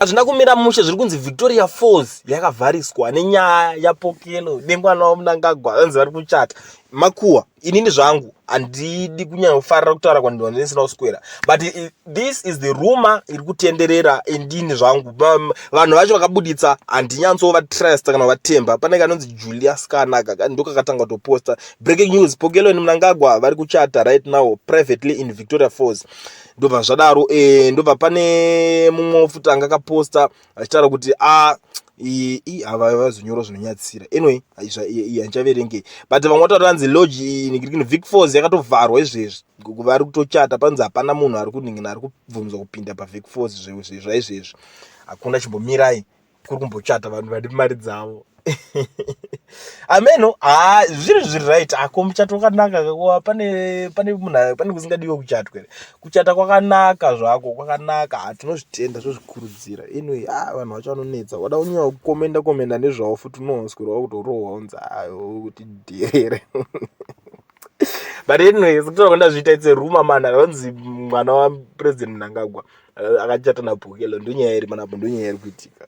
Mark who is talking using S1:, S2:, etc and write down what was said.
S1: Hazvina kumira mushe, zviri kunzi Victoria Falls yakavhariswa nenyaya yaPokelo nemwana waMnangagwa, vanzi vari kuchata makuhwa. Inini zvangu handidi kunyanyofarira kutaura kwandinwa ndisina kuswera, but this is the rumor iri kutenderera. Indini zvangu vanhu vacho vakabuditsa handinyatsova-trust kana vatemba. Pane kanonzi Julius Kanaka, ndokakatanga kutoposta "Breaking news, Pokelo neMnangagwa vari kuchata right now privately in Victoria Falls." Ndobva zvadaro, ndobva pane mumwe futi anga akaposta achitaura kuti a hava vazonyora zvinonyatsira. Anyway, handichaverengei, but vamwe vataura vanzi lodge Vic Falls yakatovharwa izvezvi, vari kutochata. Panzi hapana munhu ari kuningina ari kubvunzwa kupinda paVic Falls zvaizvezvi, hakuna. Chimbomirai, kuri kumbochata vanhu vane mari dzavo. Ameno ha, zvinhu zviri right ako. Muchato wakanaka, pane munhu pane kusingadiwe kuchatwa here? Kuchata kwakanaka zvako, kwakanaka, hatinozvitenda, zvozvikurudzira. Anyway, a vanhu vacho vanonetsa, wada kunyanya kukomenda komenda nezvavo futi, unohoswera wakutorohwa unzi ayo kuti dherere. But anyway, sekutaura kwandazviita, it's a rumor man. Anonzi mwana waPresident Mnangagwa akachata naPokelo, ndonyaya iri panapo, ndonyaya iri kuitika.